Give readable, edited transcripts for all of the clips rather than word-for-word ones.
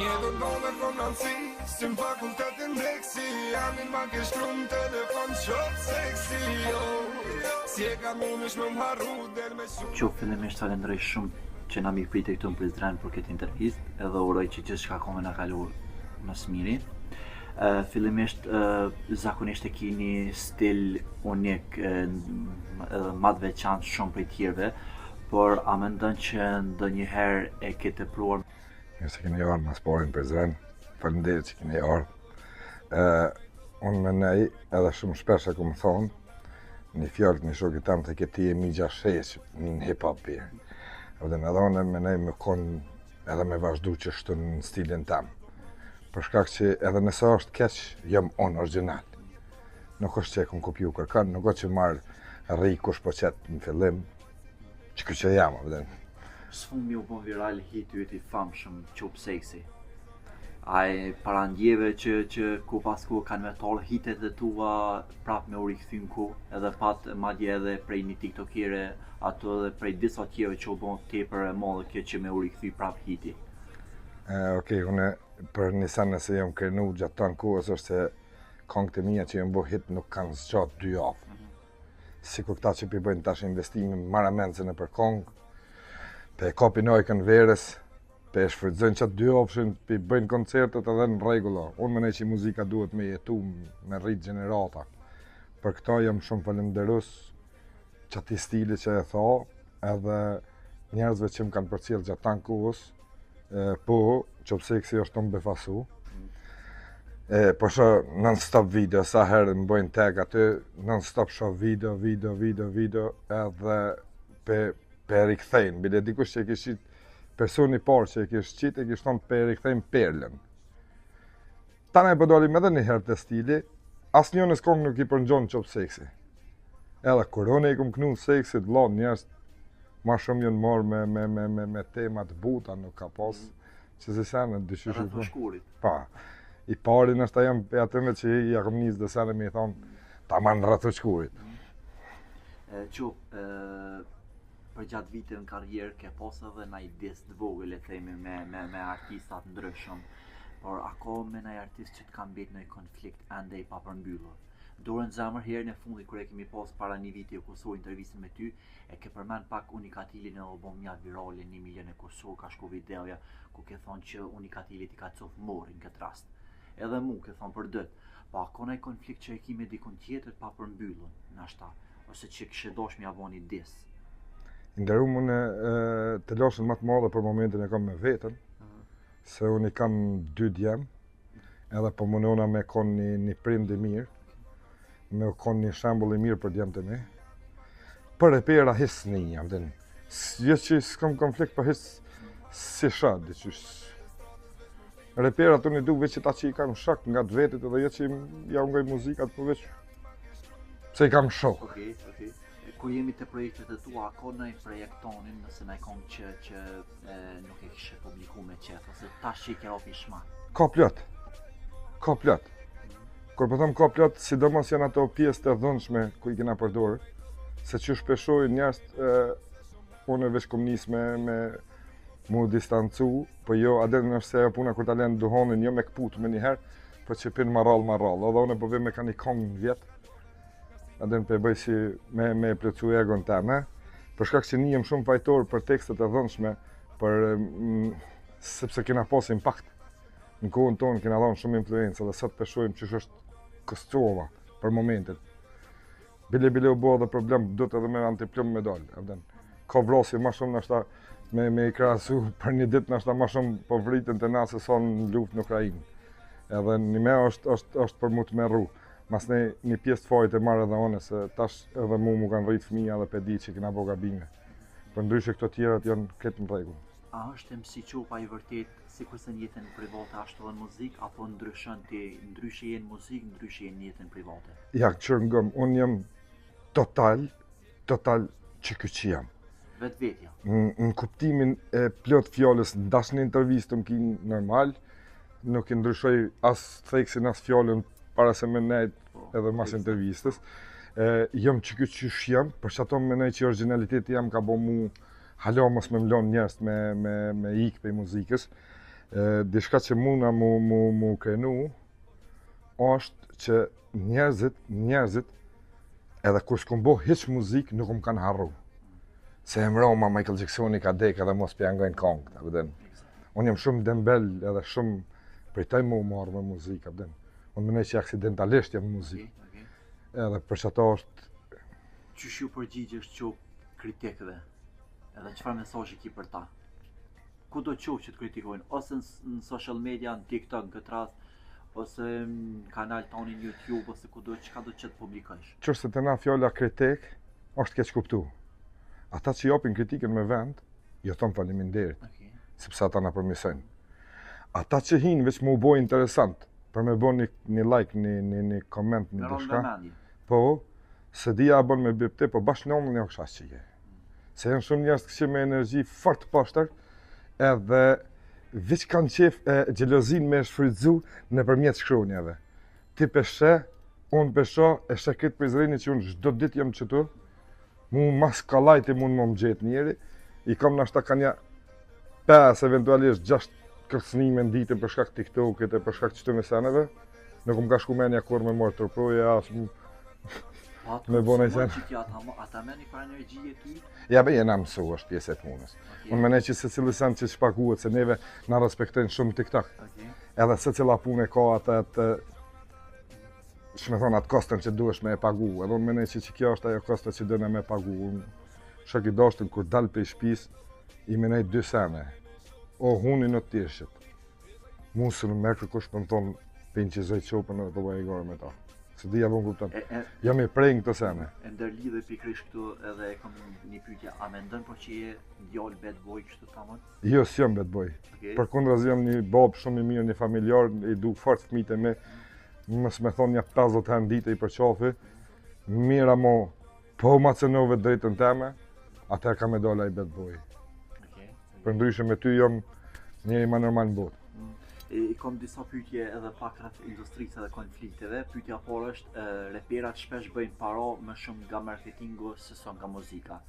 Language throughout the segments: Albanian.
Jetën tonë kom nansi Si në fakultet indeksi Amin ma ke shkru në telefon Qop seksi jo Si e ka munësh me m'harru Del me shu Qo fillimisht falenderoj shumë që na mirëprite këtu në Prizren për këtë intervistë edhe uroj që gjithçka ka me na kalu më së miri. Uh, fillimisht uh, zakonisht e ki një stil unik edhe ma të veçantë shumë prej tjerëve, por a mendon që ndonjëherë e ke tepruar Mirë se keni ardhë mas pari në Prizren, faleminderit që keni ardhë. Uh, unë menej edhe shumë shpesh e kom thonë, një fjalë të një shokit tam të ke ti e mi gjashe në hip hop bje. Edhe edhe unë menej me kon edhe me vazhdu që shtu në stilin tam. Për shkak që edhe nëse është keq, jam unë original. Nuk është që e kom kopju kërkan, nuk është që marrë rri kush po qetë në fillim, që kë që jam, apo dhe. Së fundmi u bon viral hiti yt i famshëm Qop Seksi. A e parandjeve që që ku pas ku kanë me t'ardhë hitet e tua prap me u rikthy në ku, edhe pat madje edhe prej një tiktokere ato edhe prej disa tjerëve që u bon tepër e madhe kjo që me u rikthy prap hiti. E, Okej, unë për një sen nëse jam krenu gjatë tanë kohës është se kongët e mia që janë bo hit nuk kanë zgjatë dy javë. Sikur këta që pi bëjnë tash investime marramendëse në për kongë, pe kapin ajkën verës, pe shfrytëzojnë qatë dy javëshin, pe bëjnë koncertet edhe në rregull. Unë mendoj që muzika duhet me jetu, me rrit gjenerata. Për këta jam shumë falenderus qati stili që e tha, edhe njerëzve që më kanë përcjell gjatë tanë kohës, e, po, Qop Seksi është të më befasu. E, po shoh non stop video, sa herë më bëjnë tag aty, non stop shoh video, video, video, video, edhe pe, pe rikthejnë. Bile dikush që e kish qitë, personi i parë që e kish qitë, e kish thonë pe rikthejnë perlën. Tani po dalim edhe një herë te stili, asnjënës kongë nuk i përngjon Qop Seksi. Edhe kur unë i kom knu seksit, vlla, njerëz ma shumë janë marrë me, me, me, me, me tema të buta, nuk ka pas, që si sene, dyshysh Rreth shkurit. Pa, i pari nështë jam pe atyme që ja kom nisë dhe sene me i thonë, ta man rreth shkurit. E, Qop, e, për gjatë viteve në karrierë ke pas edhe naj diss të vogël e themi me, me, me artistat ndryshëm, por a ka me naj artist që të ka mbet një konflikt ende i papërmbyllur? Dorën në zemër herën e fundit kur e kemi pas para një viti e kusur intervistën me ty, e ke përmend pak Unikatilin e u bo mjaft virale, një milion e kusur ka shku videoja ku ke thonë që Unikatili ti ka cof morri në këtë rast. Edhe mu ke thonë për dytë, po a ka naj konflikt që e ki me dikun tjetër pa përmbyllun, nashta, ose që kishe dosh me ja bo një diss. I nderum unë e, telashen më të madhe për momentin e kam me veten, se unë i kam dy djem, edhe po munona me kon një, një prind i mirë, me kon një shembull i mirë për djemtë e mi. Për repera his një, jam din. Jo që s'kam konflikt, po his si sha, diqysh. Reperat unë i du veç që ta që i kam shok nga të vetit edhe jo që ja ngoj muzikat, po veç pse i kam shok. Okej, okej. Kur jemi te projektet e tua, a ka ndonjë projekt tonin, nëse naj kongë që, që e, nuk e kishe publiku me qef, ose tash që i ke ra pishman? Ka plot. Ka plot. Kur po them ka plot, sidomos janë ato pjesë të dhunshme ku i kena përdorë, se që shpeshoj njerëz e, unë veç kom nis me, me mu distancu, po jo, a din është se ajo puna kur ta lënë duhonin, jo me këput me njëherë, po që pin ma rrallë ma rrallë. Edhe unë po vi me ka një kongë në vjet, a din po e bëj si me, me plotësu egon teme, për shkak që nijem shumë fajtor për tekstet e dhunshme, për, mm, sepse kena pas impakt. Në kohën tonë kena dhënë shumë influencë dhe sot peshojmë që është Kosova për momentin. Bile bile u bo edhe problem, do të edhe me antiplum me dalë, a din. Ka vrasje ma shumë nashta me, me i krahasu për një ditë nashta ma shumë po vriten të na se sa në luftë në Ukrainë. Edhe një me është, është, është për mu të merru. Mas ne një pjesë të fajit e marrë edhe unë, se tash edhe mu mu kanë rritë fëmija dhe pe di që kena bo gabime. Për ndryshe këto tjerat janë këtë në rregull. A është MC Çopa i vërtet sikurse në jetën private ashtu edhe në muzikë apo ndryshon ti, ndryshe je në muzikë, ndryshe je në jetën private? Ja, që ngëm, unë jam total, total që ky që jam. Vetvetja. Në, në kuptimin e plot fjalës, ndash në intervistë më kin normal, nuk i ndryshoj as theksin as fjalën para se me nejt Po, edhe mas intervistës. E, jam që ky qysh jam, për që ato menoj që originaliteti jam ka bo mu hala mos me m'lon njerëz me, me, me ik prej muzikës. E, diçka që muna mu, mu, mu krenu, është që njerëzit, njerëzit, edhe kur s'kom bo hiç muzikë, nuk më kanë harru. Se e mroma Michael Jacksoni ka dek edhe mos p'ja ngojnë kongët, a vëden. Unë jam shumë dembel edhe shumë pritoj mu marrë me muzikë, a vëden. Unë mendoj që aksidentalisht jam në muzikë. Okay, okay. Edhe për që ato është... Qysh ju përgjigjesh që kritikëve? Edhe çfarë mesazhi ki për ta? Kudo qoftë që të kritikojnë, ose në social media, në TikTok në këtë rast, ose në kanal tonin YouTube, ose kudo çka do që të publikojsh. Qështë te na fjala kritik, është keq kuptu. Ata që japin kritikën me vend, jo thom faleminderit, okay. sepse ata na përmirësojnë. Ata që hinë veç me u bo interesant, për me bo një, një like, një, një, një koment, një diçka. Po, se dia a bën me bipte, po bash në një kësha që je. Se janë shumë njerëz që me energji fort të poshtër, edhe veç kanë qef e xhelozin me shfrytzu nëpërmjet shkronjave. Ti pe sheh, unë pe shoh, e sheh këtë Prizreni që unë çdo ditë jam qëtu, mu mas kollajti mund më më gjetë njeri, i kam nashta ka nja 5, eventualisht 6 kërcënime në ditën për shkak TikTokit e për shkak qëtu me seneve, nuk më ka shku menja kur me marrë truproje, as Po me bo naj sen. Që ata, ata me një farë energjie ty? Ja be, jena mësu, është pjesë e punës. Okay. Unë mendoj që secili sen që shpaguhet, se neve na respektojnë shumë TikTok. Okay. Edhe secila punë ka atë atë që me thonë atë kostën që duhesh me e pagu. Edhe unë mendoj që, që kjo është ajo kosto që dënë me pagu. Unë shok i dashtun kur dal prej shpis, i mendoj dy sene. O huni në tjeshët. Mu së në merë kërkush për më thonë, për në që zoj qopën edhe të bëj e me ta. Se di a po më kupton. E, e, Jam i prej në këto sene. E ndërlidhe pikërisht këtu edhe e kam një pyetje. A mendon po që je djalë bad boy kështu tamam? Jo, s'jam bad boy. Okay. Përkundrazi jam një babë shumë i mirë, një familjar, i du fort fëmijët e mi. Mos me thonë një 50 herë në ditë i përqafi. Mirë mo, po ma cenove drejtën teme, atëherë ka me dalë ai bad boy. Okay. Përndryshe me ty jam njeri ma normal në botë. Mm. I kom disa pyetje edhe pak rreth industrisë edhe konflikteve. Pyetja e parë është, e, reperat shpesh bëjnë para më shumë nga marketingu se sa nga muzika.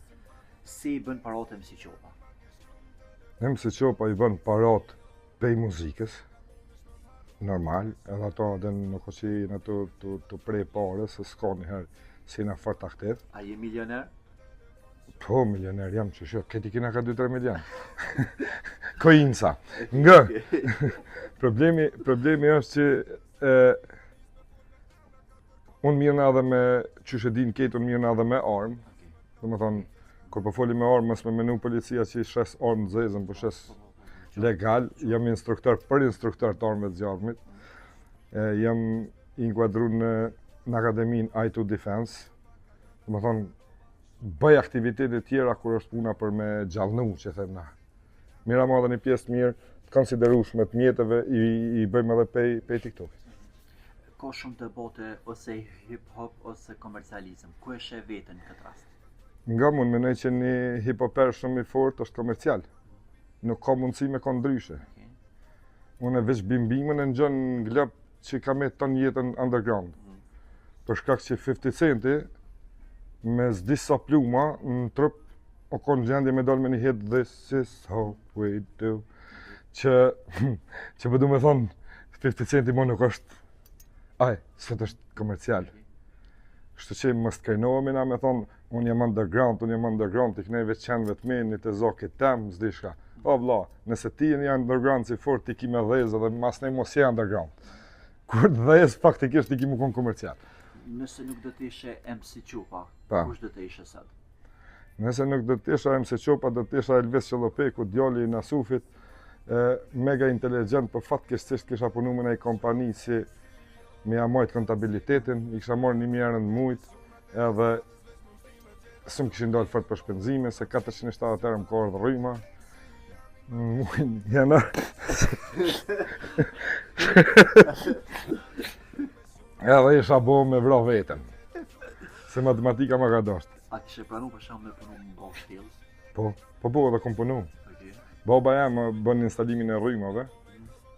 Si i bën paratë MC Çopa? MC Çopa i bën parat pej muzikës, normal, edhe ato edhe nuk o që jena të, të, të prej pare, se s'ka njëherë si jena fort aktiv. A je milioner? Po, milioner jam, që shë, këti kina ka 2-3 milion. Coinsa. Ngë. problemi, problemi është që e, unë mirrna edhe me, qysh e din këtë, unë mirrna edhe me armë. Do me thonë, kur po foli me armë, mos me menu policia që i shes armë të zezën, po shes legal, jam instruktor për instruktor të armëve të zjarmit. E, jam inkuadru në, në akademinë I2 Defense. Do me thonë, bëj aktivitete tjera kur është puna për me gjallnu, që them na. Mira ma edhe një pjesë të mirë, të konsiderueshme të mjeteve i, i bëjmë edhe pej, pej TikTokit. Ka shumë debate ose hip hop ose komercializëm. Ku e sheh veten në këtë rast? Nga mund mendoj që një hip hoper shumë i fortë është komercial. Nuk ka mundësi me kon ndryshe. Okay. Unë e veç Bim Bimën e ngjon në glob që ka me tanë jetën underground. Mm. Për shkak që 50 Centi me s'di sa pluma në trup o konë gjendje me dalë me një hit This is how we do që që po du me thonë 50 Centi mo nuk është aj, sot është komercial Kështu që mos të krenohemi na me thonë unë jam underground, unë jam underground, i knej veç qenve të mi, një të zokit tem, s'di shka. O vlla, nëse ti je një underground si fort, ti ki me dhezë dhe mas ne mos je underground. Kur të dhezë, faktikisht ti ki me konë komercial. Nëse nuk do të ishe MC Çopa, kush do të ishe sot? Nëse nuk do të isha MC Çopa, do të isha Elvis Qellopeku, djali i Nasufit, e, mega inteligjent, po fatkeqësisht kisha punu me një kompani si me ja majt kontabilitetin, i kisha marrë 1000 euro në mujt, edhe s'më kishin dalë fort për shpenzime, se 470 euro më ka ardhë rryma, në mujin janar. edhe isha bo me vra veten, se matematika më ka dashtë. A kishe pranu për shembull me punu në bo shtjellë? Po, po po edhe kom punu. Okay. Baba jam bën instalimin e rrymave,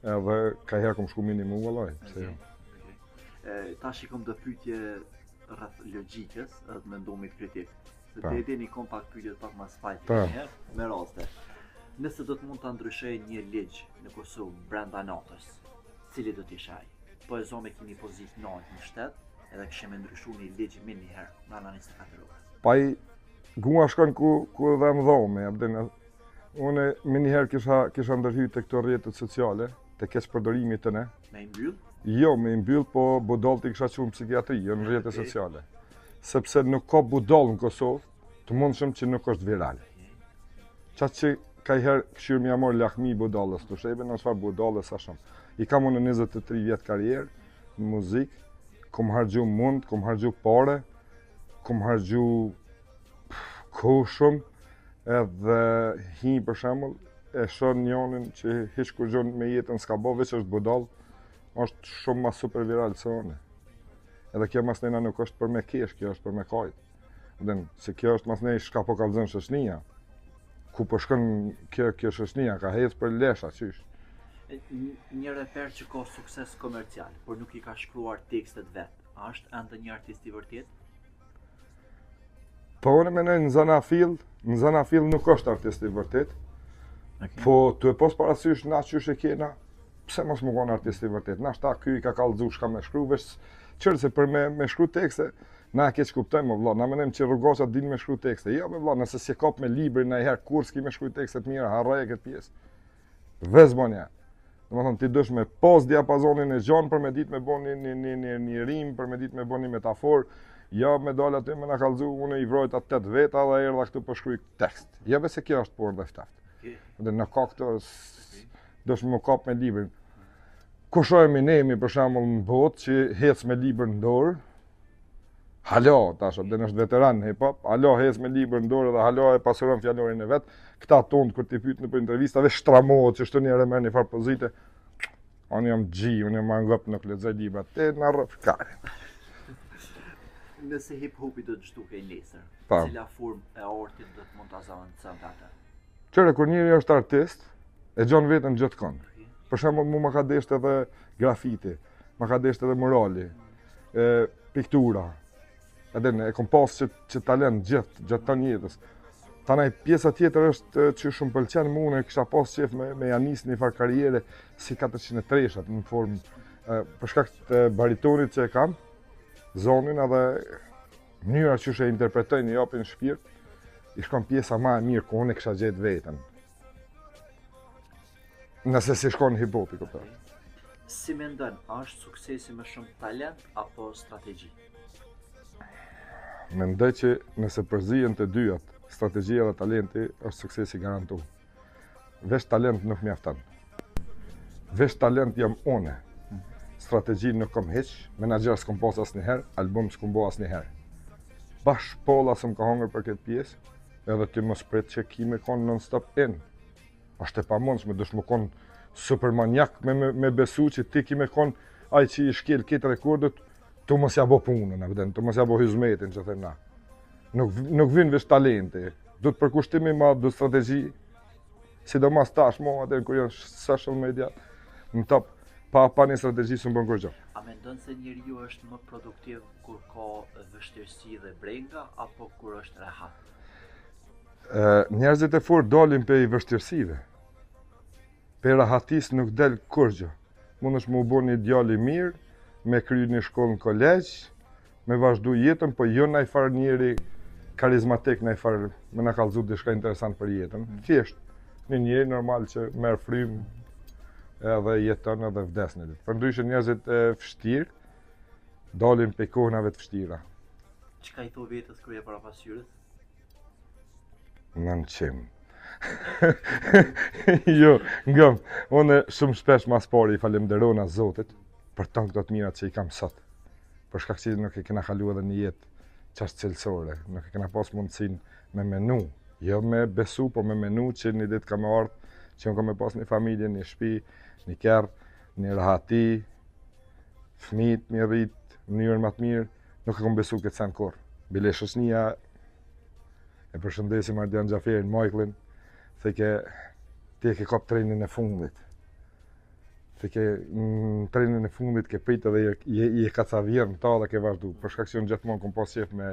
edhe ka herë kom shku minimu vallai, pse jo. Okay. E, tash i kom do pyetje rreth logjikës edhe të mendimit kritik. Se ti e dini kom pak pyetje pak më spajt një herë, me raste. Nëse do të mund ta ndryshoje një ligj në Kosovë brenda natës, cili do të ishte ai? Po e zomë e kemi pozitë nalt në shtet, edhe kishe me ndryshu një ligj menjëherë, brenda 24 orë. Pa i gua shkon ku, ku dhe më dhome, ja din, unë menjëherë kisha, kisha ndërhy te këto rrjetet sociale, te keqpërdorimi të ne. Me i mbyll? Jo, me i mbyll, po budallt i kisha çu në psikiatri, jo në rrjetet sociale. Sepse nuk ka budall në Kosovë, të mundshëm që nuk është viral. Qatë që ka i herë këshyrë mi amor lakmi budallës, të shebe në çfarë budalle sa shumë. I kam unë 23 vjet karrierë në muzikë, kom harxhu mund, kom harxhu pare, kom harxhu kohë shumë, edhe hi për shembull, e shoh njonin që hiç kurgjo me jetën s'ka bo, veç është budall, është shumë ma super viral se unë. Edhe kjo masnejna nuk është për me kesh, kjo është për me kajt. Dhe se kjo është masnej shka po kallzon shoqnia. Ku po shkon kjo kjo shoqnia ka hec për lesha qysh. Një reper që ka sukses komercial, por nuk i ka shkruar tekstet vet, a është ende një artist i vërtet? Po unë mendoj në zanafil, në zanafil nuk është artist i vërtet. Okay. Po tu e pas parasysh na qysh e kena, pse mos me konë artist i vërtet? Nashta ky i ka kallzu shka me shkru, veç qërë se për me, me shkru tekste, Na e keqkuptojmë, o vlla, na mendojmë që rrugaçat dinë me shkru tekste. Jo, be vlla, nëse s'je kap me librin najherë, kurrë s'ki me shkru tekste të mira, harroje këtë pjesë. Veç bonja. Domethënë, ti dush me pas diapazonin e gjonë për me ditë me bo një, një, një, një, një rim, për me ditë me bo një metaforë, jo me dalë aty me na kallzu, unë i vrojta 8 veta dhe erdha këtu po shkruj tekst. Jo be se kjo është por dhe fteft. Dhe në ka këto, dush me kap me librin. Kush o Eminemi për shembull në botë që hec me libër në dorë, Hala, tash, dhe është veteran në hip-hop, hala hec me libër në dorë dhe hala e pasuron fjalorin e vet. Këta tonë kur t'i pyet nëpër intervista veç shtramohet që shtu njëherë merr një farë pozite. Unë jam G, unë jam mangop, nuk lexoj libra. Te na rrëf kare. Nëse hip-hopi do të zhdukej nesër, cila formë e artit do të mund ta zëvendësonte atë? Qyre, kur njeri është artist, e gjon veten gjithkund. Për shembull, mu ma ka desht edhe grafiti, ma ka desht edhe murali, e, piktura. Edhe në, e kom pas që, që talent gjithë, gjatë tanë jetës. Tanaj pjesa tjetër është që shumë pëlqen mu, unë kisha pas qef me, me ja nis një farë karriere si 403-shat në formë, për shkak të baritonit që e kam, zonin edhe mënyra qysh e interpretojnë i japin shpirt, i shkon pjesa ma e mirë ku unë e kisha gjetë veten. Nëse s'i shkon hip-hopi, kupton. Si mendon, a është suksesi më shumë talent apo strategji? Mendoj që nëse përzihen të dyjat, strategjia dhe talenti, është suksesi garantu. Veç talent nuk mjafton. Veç talent jam une. Strategji nuk kam hiç, menaxher s'kom pas asnjëherë, album s'kom bo asnjëherë. Bash polla s'më ka hongër për këtë pjesë, edhe ti mos prit që ki me konë non-stop in. Është e pamundshme, dush me konë super maniak me, me, me besu që ti ki me konë ai që i shkel këtë rekordet, tu mos ja bo punën, a vden, tu mos ja bo hyzmetin që them na. Nuk, nuk vin veç talenti, duhet përkushtim i madh, duhet strategji, sidomos tash mo atë kur janë social media në top, pa, pa një strategji s'un bën kurgjë. A mendon se njeriu është më produktiv kur ka vështirësi dhe brenga apo kur është rehat? Njerëzit e fortë dalin pej vështirësive. Pej rahatisë nuk del kurgjë. Mundesh me u bo një djalë i mirë, me kry një shkollë në kolegj, me vazhdu jetën, po jo naj farë njeri karizmatik, naj farë me na kallzu diçka interesant për jetën. Mm. Thjesht, një njeri normal që merr frymë edhe jeton edhe vdes një ditë. Përndryshe njerëzit e vështirë, dalin pej kohnave të vështira. Çka i thu vetes kur je para pasqyrës? Nënçim. jo, ngëm, unë shumë shpesh mas pari i falemderona Zotit për tanë këto të mirat që i kam sot. Për shkak që nuk e kena kalu edhe një jetë qaq cilësore, nuk e kena pas mundësin me menu, jo me besu, po me menu që një ditë ka me ardhë, që unë kam me pas një familje, një shpi, një kerr, një rahati, fëmijët me rrit në mënyrën më të mirë, nuk e kom besu këtë sen kurrë. Bile shoqnia e përshëndesim Ardian Xhaferin, Michaelin, thojke ti e ke kap trenin e fundit. Thojke në trenin e fundit ke prit edhe je, je, je kacavjerr në ta dhe ke vazhdu. Për shkak që unë gjithmonë kom pas qef me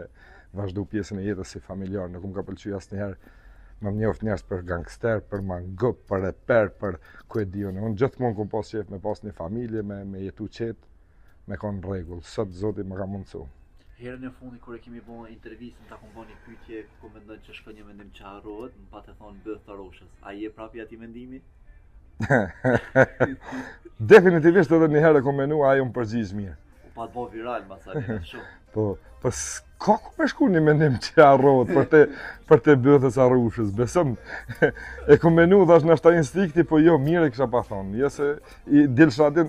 vazhdu pjesën e jetës si familjar, nuk më ka pëlqy asnjëherë. Me m'njoft njerëz për gangster, për mangup, për reper, për ku e di unë. Unë gjithmonë kom pas qef me pas një familje, me, me jetu qetë, me kon n'rregull. Sot Zoti më ka mundësu. Herën e fundit kur e kemi bo intervistën ta kom bo një pyetje ku mendon që shkon një mendim që harrohet, më pate thonë bythë të Arushës. A je prapë i atij mendimi? Definitivisht edhe një herë e kom menu, ai më përgjigj mirë. U pat bo viral, masanej, shumë. Po, po s'ka ku me shku një mendim që harrohet për te, për te bythës Arushës, besom, e kom menu, thash nashta instinkti, po jo, mirë e kisha pa thonë, jo se i dilsha atë,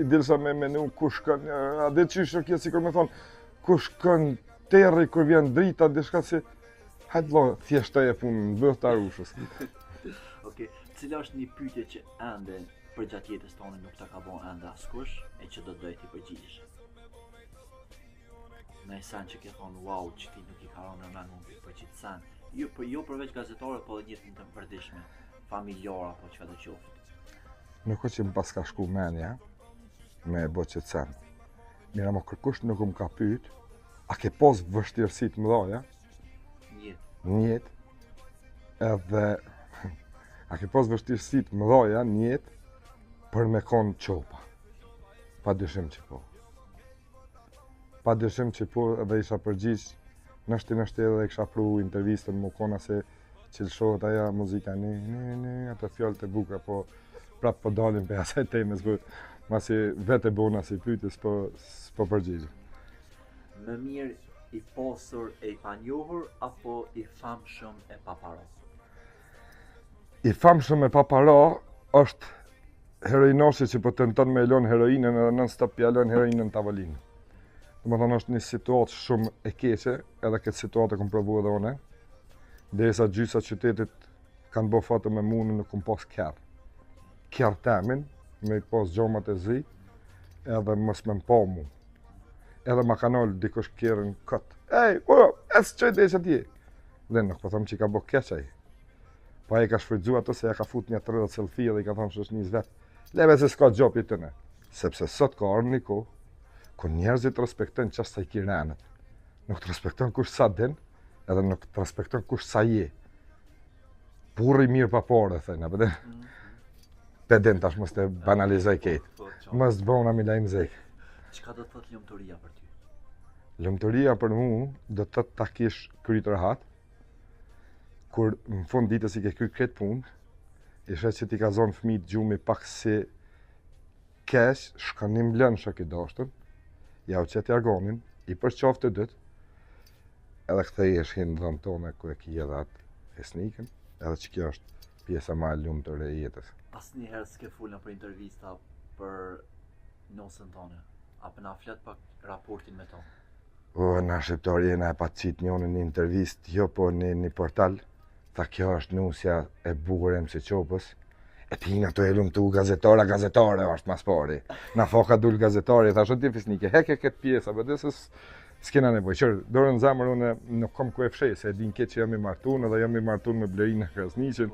i dilsha me menu ku shkon, a dhe qysh kjo, sikur me thonë, ku shkon terri kur vjen drita, diçka si, hajt vlla, thjeshtoje punën, bythë të Arushës. Okej, cila është një pyetje që ende përgjatë jetës tonë nuk ta ka bo ende askush e që do të doje t'i përgjigjesh? Naj sen që ke thonë, wow, që ti nuk i ka ronë në men mund për qitë sen. Jo, për, jo përveç gazetare, po edhe n'jetën të përditshme, familjar apo çka do qoftë. Nuk o që më paska shku menja me e bo qëtë sen. Mirë, ama kërkush nuk më ka pyet, a ke pas vështirësi të mëdhaja? N'jetë. N'jetë. Edhe a ke pas vështirësi të mëdhaja n'jetë për me konë Çopa? Pa dyshim që po. Pa dyshim që po edhe isha përgjigj, nashti nashti edhe e kisha pru intervistën mu kona se që lëshohet aja muzika një, një, një, ato fjalët e bukura, po prap po dalim prej asaj temës, po masi vetë e bona si pyetje, s'po, s'po përgjigjem. Më mirë i pasur e i panjohur apo i famshëm e pa para? I famshëm e pa para është heroinoshi që po tenton me e lon heroinën edhe non stop ja lon heroinën në tavolinë. Domethonë është një situatë shumë e keqe, edhe këtë situatë e kom provu edhe une. Derisa gjysa qytetit kanë bo foto me mu, nuk kom pas kerr. Kerr temin, me i pas xhomat e zi, edhe mos me m'pa mu. Edhe ma ka nalë dikush kerrin kot. Ej, o, e së qëjtë e që atje. Dhe nuk po them që i ka bo keq ai. Po ai ka shfrytëzu ato se ja ka fut një 30 selfie dhe i ka thonë shoqnisë vet. Leve se s'ka gjo pi tëne. Sepse sot ka ardhë një kohë, ku njerëzit respektojnë qaq sa i ki renët. Nuk të respekton kush sa din, edhe nuk të respekton kush sa je. Burri i mirë pa pare, thënë, apo dhe? Mm. Pe din tash mos të banalizoj ketë. Po, po, mos të bona Milaim Zeka. Çka do të thotë lumturia për ty? Lumturia për mu do të thotë ta kish kryt rahat, kur në fund ditës i ke kry krejt punë, i sheh që t'i ka zonë fëmijët gjumi pak si keq, shkon i mblon shok i dashtun, ja u qet jargonin, i përqaf të dytë, edhe kthehesh hin në dhomë tone ku e ki edhe atë Fisnikën, edhe që kjo është pjesa ma e lumtur e jetës. Asnjëherë s'ke fol nëpër intervista për nusën tone. A po na flet pak raportin me to? O, na shqiptarë jena e pat qitë njënë një intervist, jo po një, një portal, tha kjo është nusja e bukur e MC Çopës, e ti në ato e lumtu gazetara, gazetare është mas pari. Na foka dul gazetari, thash ti Fisnike, heke këtë pjesë, apo dhe se s'kena nevojë. Qërë, dorën n'zemër unë nuk kom ku e fsheh, se e din këtë që jam i martun, edhe jam i martun me Blerina Krasniqin.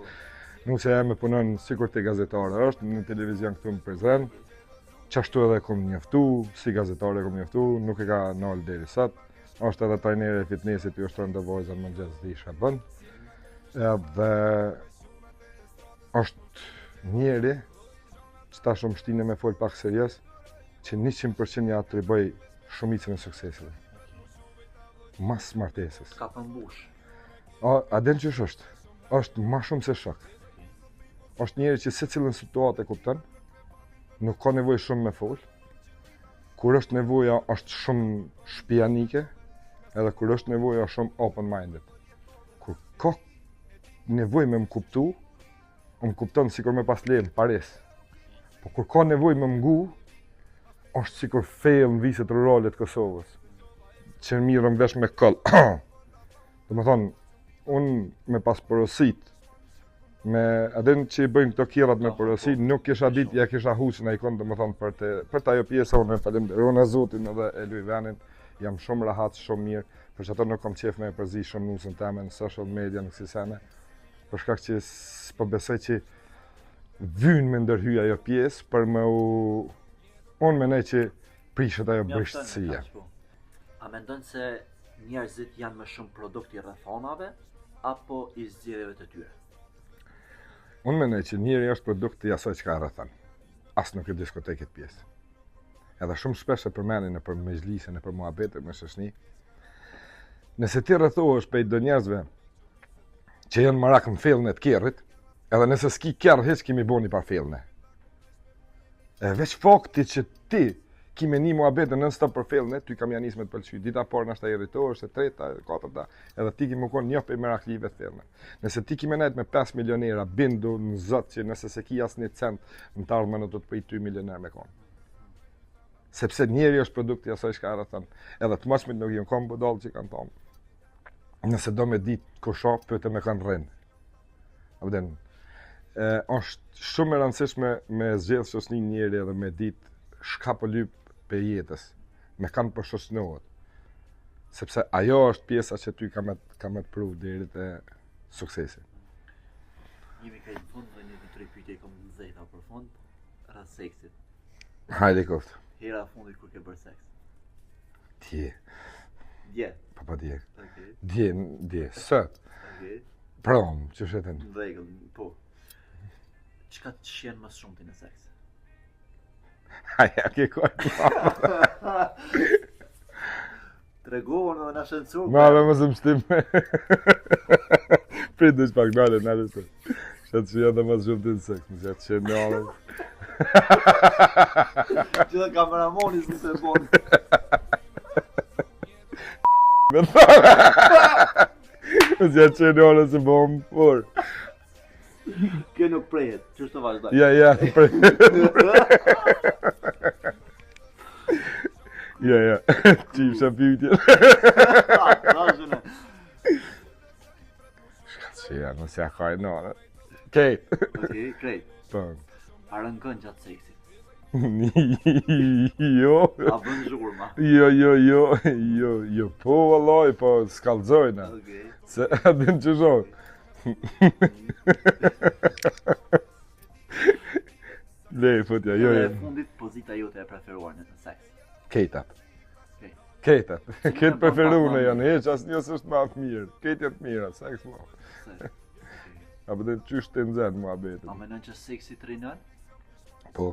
Nusja jeme punon sikur te gazetare është, në televizion këtu në Prizren. Qashtu edhe kom njoftu, si gazetare kom njoftu, nuk e ka nalë deri sot. është edhe trajnere e fitnessit, ju ushtron dhe vajzën në mëngjes di çka bën. Edhe është njeri që ta shumë shtine me fol pak serios, që 100% ja atriboj shumicën e sukseseve. Mas martesës. Ka përmbush. A, a din qysh është? është ma shumë se shok. është njeri që secilën situatë e kupton, nuk ka nevojë shumë me fol. Kur është nevoja është shumë shpijanike, edhe kur është nevoja është shumë open minded. Kur ka nevojë me më kuptu, më kupton sikur me pas lenë në Paris. Po kur ka nevojë me më ngu, është sikur fail në viset rurale të Kosovës. Që mirën vesh me koll. Domethonë, unë me pas porosit, me a din që i bëjnë këto kerrat me po, porosit, po. nuk kisha dit, ja kisha huq në ikon, domethonë, për të, për të ajo pjesa, unë e falenderoj Zotin edhe e luj venin, jam shumë rahat, shumë mirë, për që ato nuk kam qef me e përzi shumë nusën teme në social media, në kësi sene, për shkak që s'po besoj që vyn me ndërhy ajo pjesë, për me u, unë menoj që prishet ajo brishtësia. Po. A mendon se njerëzit janë më shumë produkt i rrethanave? apo i zgjedhjeve të tyre? Unë mendoj që njeri është produkt i asaj çka e rrethon. As nuk e diskutoj këtë pjesë. Edhe shumë shpesh e përmendi nëpër mexhlise, nëpër muhabete me shoqni. Nëse ti rrethohesh prej do njerëzve që janë marak në fellën e të kerrit, edhe nëse s'ki kerr hiç ki me bo një par fellne. E veç fakti që ti ki me ni muhabete non stop për fellne, ty ka me ja nis me të pëlqy. Dita e parë nashta irritohesh, e treta, e katërta, edhe ti ki me konë një prej meraklive të fellne. Nëse ti ki me nejt me 5 milionera, bindu në zot që nëse s'e ki asnjë cent, në të ardhmen do të prej ty milioner me konë. Sepse njeri është produkti asaj çka e rrethon. Edhe të moçmit nuk janë konë budall që kanë thonë. Nëse do me ditë kush o, pyete me kanë rrin. A po din, e, është shumë e rëndësishme me zgjedh shoqni njeri edhe me ditë çka po lyp prej jetës, me kanë po shoqnohet. Sepse ajo është pjesa që ty ka me, ka me të pru deri te suksesi. Jemi krejt në fund dhe një dy tre pyetje i kom të nxehta për fund, rreth seksit. Hajde koftë. Hera e fundit kur ke bërë seks. Dje. Dje. Po po dje. Okej. Dje, dje, sot. Okej. Prom, që shetën. Në rregull, po. Çka të shijon më së shumti në seks? A ja ke kojtë. Tregohen edhe na shëncu. Ma dhe mos më shtim. Prit dhe pak, nale, nale se. Çka të shijon dhe më së shumti në seks, më që të shijon në alë. Gjithë kameramoni s'u se bon. Me thore. Më që të shijon në alë se bom, por. Kjo nuk prehet, që të vazhdoj. Ja, ja, prehet. Ja, ja. Qifsha pyetje. Vazhdone. Shka të shija, nëse ja ka e nore. Kejt. Okej, krejt. Po. A rënkon gjatë seksit? jo. A bën zhurma? Jo, jo, jo, jo, jo, po vallai, po s'kallzojna. Okej. Se a din që shoh. Le, futja, jo, Edhe jo. e fundit pozita jote e preferuar në seks. Kejtat. Okej. Kejtat. Cilën Këtë e preferume bën janë, hiç asnjë s'është ma të mirë. Kejt janë të mira, seks mo. Se- A po dhe qysh të nxen muhabetin. A menon që seksi të rinon? Po,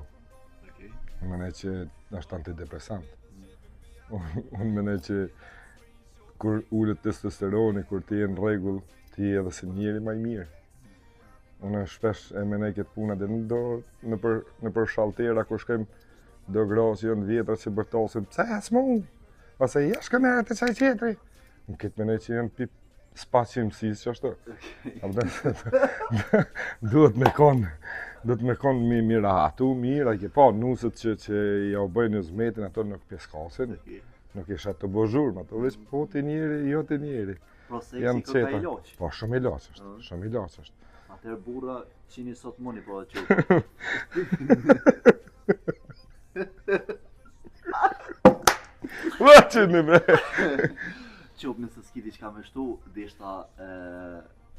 Okej. unë menoj që është antidepresant. Unë unë menoj që kur ulet testosteroni, kur ti je në rregull, ti je edhe si njeri më i mirë. Unë shpesh e menoj këtë punë edhe në do nëpër nëpër shaltera kur shkojmë do gra që janë vjetra që bërtosin, pse e s'mu? Ose ja shkëm erë të qaj tjetri. Unë këtë menoj që janë pip s'paqimësisë që ashtu. A po duhet me kon, duhet me kon mi, mi rahatu, mirë, a ke pa nuset që, që ja u bëjnë zmetin, ato nuk pjeskasin, Okej. nuk isha të bo zhurmë, ato veç po ti njeri, jo ti njeri. Pra seksi Janë kërka qeta. ilaç. Po shumë ilaç është, Mm. shumë ilaç është. Atëherë burra qini sot muni po edhe qupë. Va që në bre. Qupë nëse s'ki diçka me shtu, deshta e,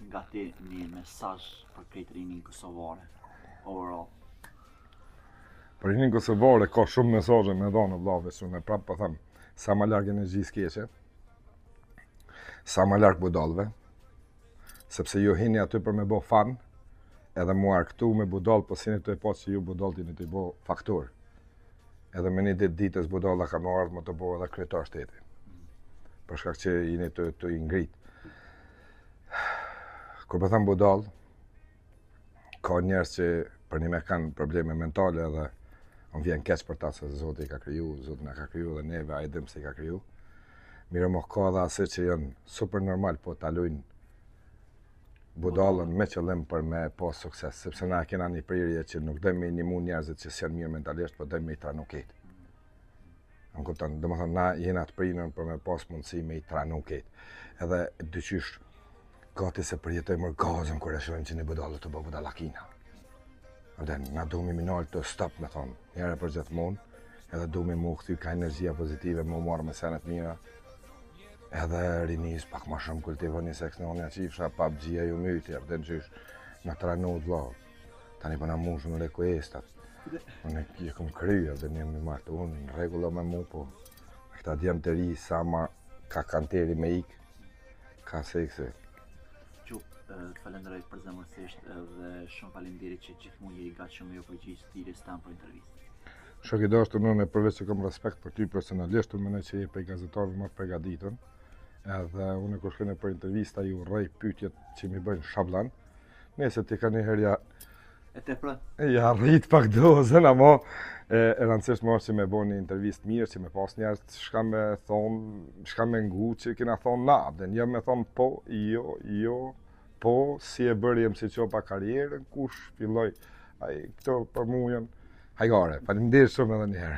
nga ti një mesazh për krejt rinin kosovare. Overall. Për rinin kosovare ka shumë mesazhe me dhënë vëlla, veç unë prapë po them, sa më larg energjisë keqe, sa më larg budallëve, sepse ju hini aty për me bo fun, edhe mu arkëtu me budall, po s'jeni tu e pa që ju budallt jeni tu i bo faktor. Edhe me një ditë ditës budalla ka me ardhë me të bo edhe kryetar shteti. Për shkak që jeni tu, tu i ngrit. Kur po them budall, ka njerëz që për një me kanë probleme mentale edhe më vjen keq për ta se Zoti i ka kriju, Zoti na ka kriju dhe neve ai dim se i ka kriju. Mirë mo ka edhe asë që janë super normal, po ta lujnë budallën me qëllim për me pas sukses, sepse na kena një prirje që nuk dojmë me i nimu njerëzit që s'janë mirë mentalisht, po dojmë me i tranu ketë. Më kupton, do më thënë, na jena të prinën për me pas mundësi me i tranu ketë. Edhe dyqysh, gati se përjetojmë orgazëm kur e shohim që një budallë tu bo budallakina. Dhe na duhemi mi nalë të stop me thonë, njëherë për gjithmonë, edhe duhemi mu kthy ka energjia pozitive, mu marrë me senet mira, edhe rinis pak ma shumë kultivoni seks në onja qifsha, PUBG-a ju myti, a dhe në qysh, na tranu vlla. Tani po na mushën requestat. Unë e kom kry, edhe një më martu, unë në rregull me mu, po me këta djem të ri, sa ma ka kanteri me ik, ka seksi. të falenderoj përzemërsisht edhe shumë faleminderit që gjithmonë je i gatshëm me ju përgjigj thirrjes tënde për intervistë. Shok i dashur, unë përveç që kam respekt për ty personalisht, unë mendoj që je prej gazetarëve më të përgatitun. Edhe unë kur shkoj për intervista ju urrej pyetjet që mi bëjnë shabllon. Nëse ti ka një herë ja E tepër. Ja rrit pak dozën, ama e, e rëndësishme është që me bo një intervistë mirë, që me pas njerëz çka me thonë, çka me ngu që kena thonë na, dhe një me thonë po, jo, jo, po, si e bëri MC Çopa karrierën, kush filloi, ai, këto për mu janë hajgare. Faleminderit shumë edhe një herë.